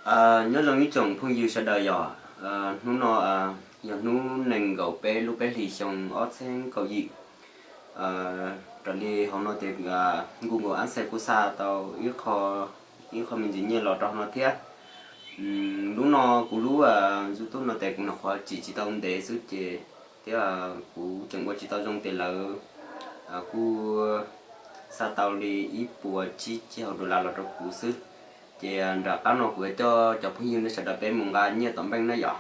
Nyob zoo ib tsoom phooj ywg sawv daws yom, hnub no yog hnub nees nkaum peb lub peb hlis xyoo ob txhiab kaum yim. Raws li hauv no tias Google AdSense kuj xa tau ib qho, ib qho me ntsis nyiaj los rau hauv no thiab. Lub no kuv lub YouTube no tias kuv nyuam qhuav tsim tsis tau ntev xwb ces thiab kuv tseem ua tsis tau zoo ces lawv kuj xa tau li ib puas tsib caug dollar los rau kuv xwb. Ces nram qab no kuv yuav coj cov phooj ywg nej sawv daws peb mus nqa nyiaj tom npeej na yom.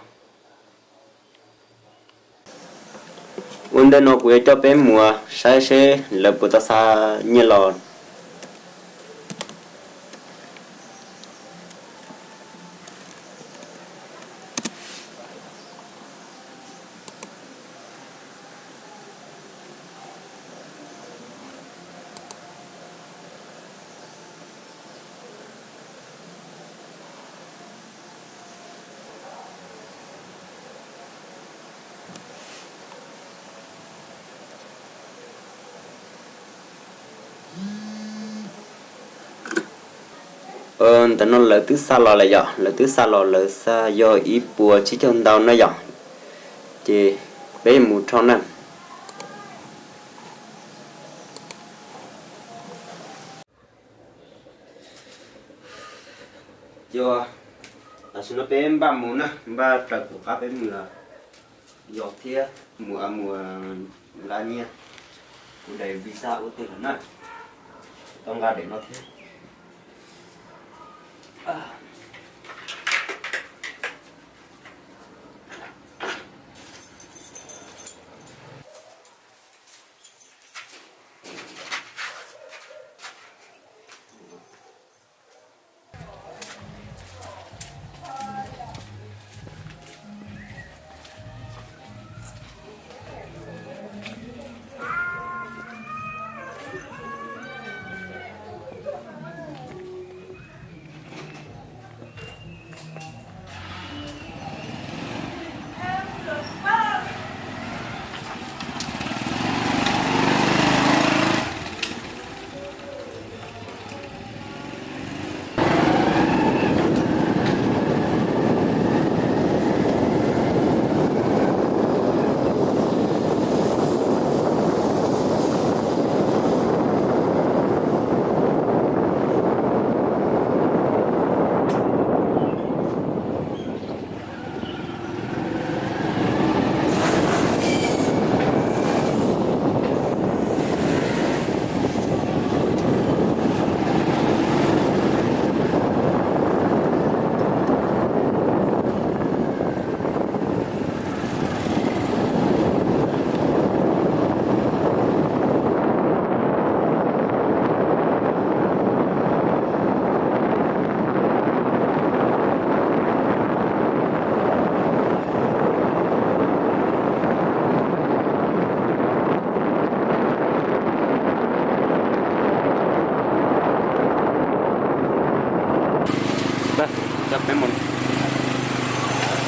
Ua ntej no kuv yuav coj peb mus saib seb lawv puas tau xa nyiaj los. Ntawm no lawv twb xa los lawm yom, lawv twb xa los, lawv xa yog ib puas tsib caug ntau na yom. Ces peb mus rho na. Yog, tam sim no peb npaj mus na, npaj raws kuv qab peb mus yos thiab mus, mus nqa nyiaj. Kuv daim visa ua twg lawm na, tau nqa daim no thiab.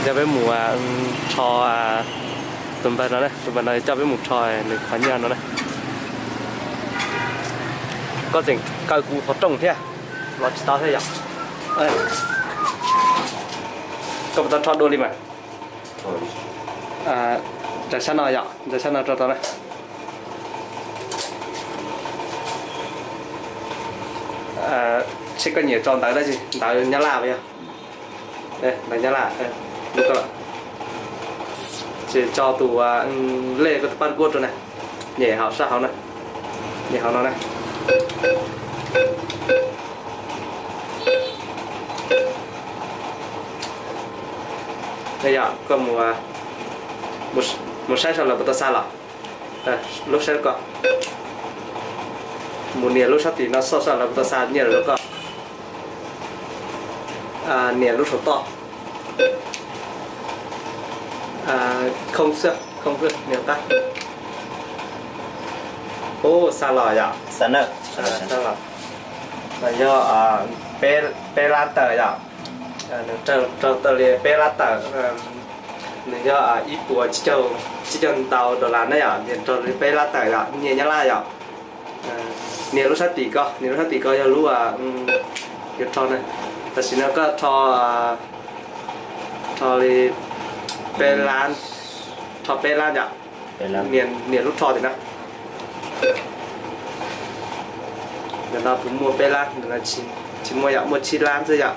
Coj peb mus rho tus npawg no na, tus npawg no coj peb mus rho nws qhov nyiaj no na. Koj tseem kaw kuv qhov rooj thiab, los tsis tau thiab yom. Koj puas tau rho dua li mas? Ntawm sab no yom, ntawm sab no rau tau na. Seb koj nyiam tso ntawv dab tsi, ntawv Nyab Laj puas yog? Ntawv Nyab Laj, ces tso tus lej koj tus pab kuab rau na, nyem hauv sab hauv na, nyem hauv no na. Yog koj mus, mus saib saib lawv puas tau xa los. Lub saib koj mus nias lub sab tim no xauj saib lawv puas tau xa nyiaj los rau koj. Nias lub saum toj. Khoo xwb, khoo xwb, nias qab. Ub, xa los yom. Xa los. Mas yog peb lab tawm yom. Nws raug tau li peb lab tawm. Nws yog ib puas tsib caug ntau dollar na yom, nws raug li peb lab tawm yom, nyiaj Nyab Laj yom. Nias lub sab tim ko, nias lub sab tim ko yog lub yuav rho na. Tam sim no koj rho, rho li peb lab, rho peb lab yom. Nias lub rho tim no. Ntawm no kuv muaj peb lab, ntawm no tsis muaj yom, muaj tsib lab xwb yom.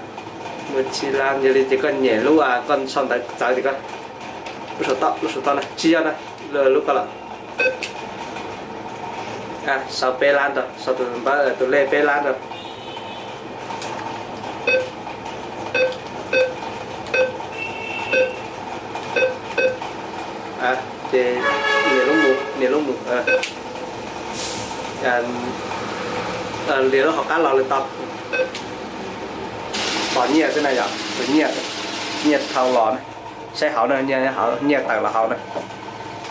Muaj tsib lab, yog li ces koj nyem lub koj sau ntawv txawv tim ko. Lub saum toj, lub saum toj na, tsis yog na, lub ko los. Sau peb lab rau, sau tus npawb tus lej peb lab rau. Ces nias lub mus, nias lub mus. Nias lub hauv qab los li tau. Tos nyiaj xwb na yom, tos nyiaj, nyiaj thau los na. Saib hauv na, nyiaj tawm los hauv na.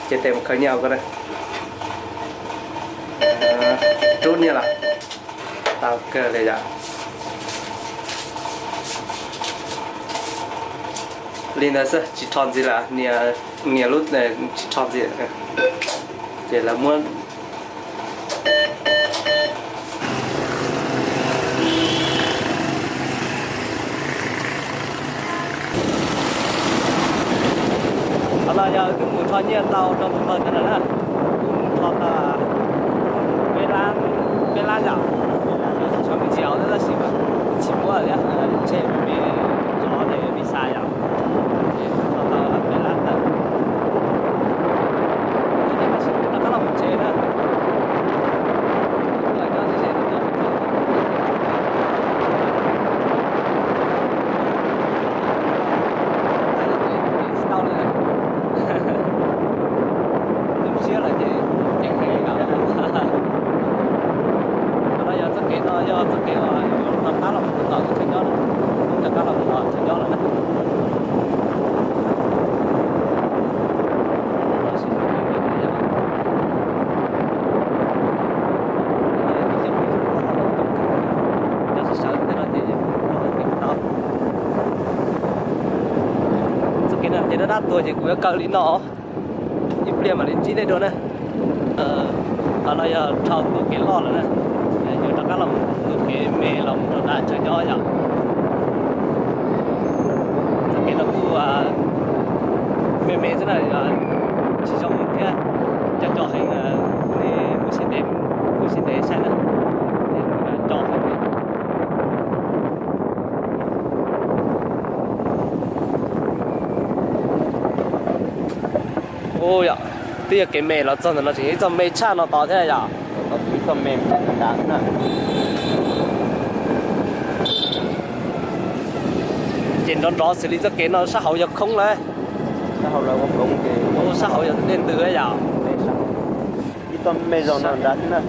Ces tes mus khaws nyiaj hauv ko na. Rub nyiaj los. Tau kawg li yom. Li ntawd xwb, tsis rho ntxiv lawm, nias lub tsis rho ntxiv. Ces lawv muab Qhov no yog wb twb mus rho nyiaj tau rau tus npawg ntawd lawm na. Wb mus rho tau peb lab, peb lab yom. Tsis tshua me ntsis hauv thiab tab sis mas tsis muaj thiab, ntshe me zov ces visa yom. Ces rho tau peb lab ntawd. Tab sis rov qab los mus tsev na. Siab lawm ces ceev heev. Qhov no yog txoj kev no yog txoj kev uas rov qab los mus tom chaw nyob, rov qab los mus tom chaw nyob lawm na. Txoj kev no ces dab dab tuag ces kuv yuav kaw li no. Ib pliag mam li ntsib nej dua na. Qhov no yog rho tus kev loj lawm na, yuav rov qab los tus kev me los mus rau nram chaw nyob yom. Txoj kev no kuj me me xwb na, tsis zoo thiab, cov cov heev, kuv siab ntev, kuv siab ntev saib na, cov heev. Ua yom, twb yog kev me los txog ntawm no tseem yog ib txoj me tshaj no tod thiab yom. Ib txoj me nrad na. Ces nrov nrov xws li txoj kev no sab hauv yog khoob lawm. Sab hauv yog dej ntws yom. Ib txoj me zoo no nrad xwb na.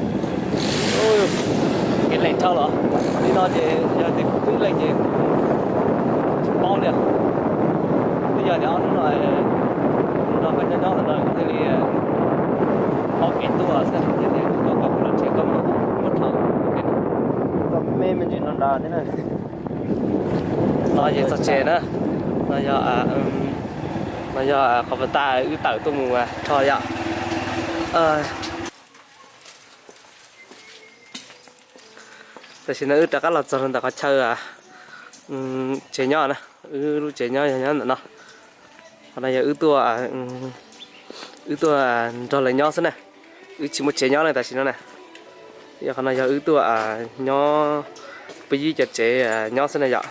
Kev lees dhau los li no ces yog tias kuv twb lees ces tsis paub li. Twb yog tias ob hnub no nrog koj nyob nyob ntawm no thiaj li paub kev tuaj xwb thiaj tias koj kom kuv los nrhiav koj muab dhau. Txoj me me ntsis no nrad thiab na. No ces txog tsev na. No yog, no yog qhov pas tas wb tawm tuaj mus rho yom. Tam sim no wb rov qab los txog rau ntawm qhov chaw tsev nyob na. Wb lub tsev nyob yog nyob ntawm no. Qhov no yog wb tuaj, wb tuaj nrog lawv nyob xwb na. Wb tsis muaj tsev nyob li tam sim no na. Yog qhov no yog wb tuaj nyob peb yib cov tsev nyob xwb na yom.